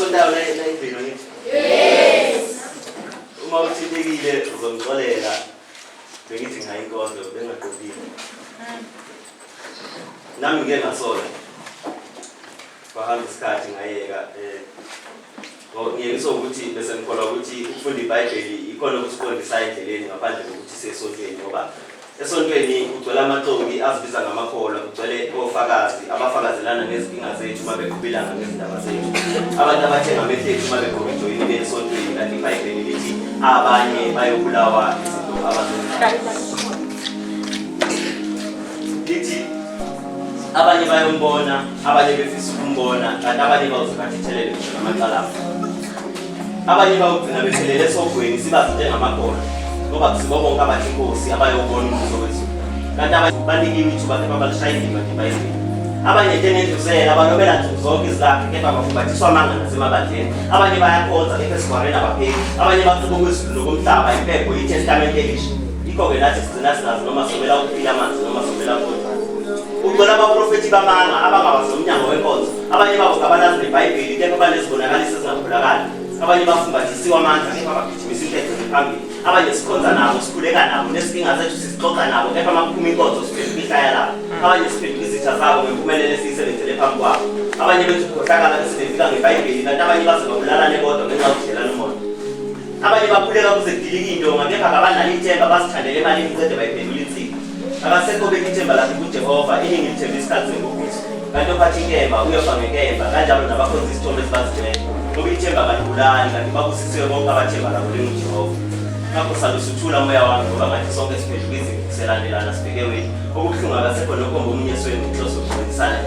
Abasontayo la endlini ngithi? Yes. Uma uthintekile uzongixolela bengithi ngayi inkonzo bengaqondile. Nami ngike ngasola. Kwahamba isikhathi ngayeka eh ngiyekiswa ukuthi bese ngikholwa ukuthi ukufunda iBhayibheli ikhona okusiqondisa endleleni ngaphandle kokuthi siye esontweni ngoba esontweni kugcwele amaxoki azibiza ngamakholwa kugcwele ofakazi abafakazelana ngezinkinga zethu uma beqhuba ilanga ngezindaba zethu abantu abathenga amehlo ethu uma begqoke ijoyini beye esontweni kanti iBhayibheli lithi abanye bayobulawa izinto abazenzayo lithi abanye bayombona abanye befisa ukumbona kanti abanye bawuze bathethelele ngisho namacala abo abanye bawugcina bethelele esogweni sibazi njengamakholwa ngoba kusibo bonke abathi inkosi abayobona umbuso wezulu kanti abanye banikiwe ithuba kepha balishaya indima nje bayenzile abanye njengendluzela balobela nsuku zonke izilakhe kepha bafumbathiswa amanga nasemabandleni abanye bayakhonza kepha esigwareni abapheki abanye baceba kwezulu nokomhlaba impepho yitestamente elisha yikho-ke nathi sigcina singazi noma somela ukuphila amanzi noma somela kodwa Ugcwele abaprofethi bamanga abangabazi nomnyango wenkonzo. Abanye babo kabalazi neBhayibheli kepha banezibonakaliso ezingakholakali. Abanye bafumbathisiwe amandla kepha bagijimisa inketho phambili. Abanye sikhonza nabo, sikhuleka nabo, nezinkinga zethu sizixoxa nabo kepha uma kuphuma inkonzo siphenduka ihlaya labo. Abanye siphenduka izitha zabo ngempumelelo esiyisebenzele phambi kwabo. Abanye bethu kukhohlakala bese bevika ngeBhayibheli kanti abanye baze babulalane bodwa ngenxa yokudlelana umona. Abanye bakhuleka kuze kudilike indonga kepha kabanalo ithemba bazithandele emalini qede bayiphendula insika. Akasekho obeka ithemba lakhe kuJehova, iningi lithemba isikhathi sembubhiso. Kanti ophatha inkemba uyofa ngenkemba, kanjalo nabakhonza isithombe esibazigcwele. Ngoba ithemba kalibulali, kanti babusisiwe bonke abathemba labo linguJehova. Ngakho salusuthula umoya wami ngoba ngathi sonke siphenduka izimvu selandelana sibheke wethu. Okubuhlungu akasekho nokhomba omunye esweni ngenhloso yokuncedisana.